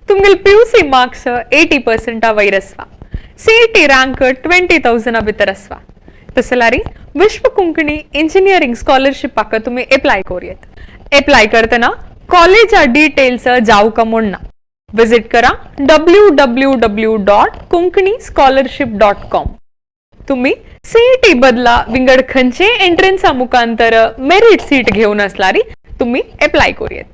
तुमगेल PUC marks 80% वैरस्वा, CET rank 20,000 भितर आसवा, तसलारी विश्व Konkani engineering स्कॉलरशिपाक तुम्ही apply करूयात. एप्लाय करतना कॉलेजा डिटेल्स जावका म्हूण ना, विजिट करा www.konkanischolarship.com. तुम्ही सीईटी बदला विंगड खंयचे एंट्रन्सा मुखांतर मेरीट सीट घेवन आसलारी तुम्ही एप्लाय करूयात.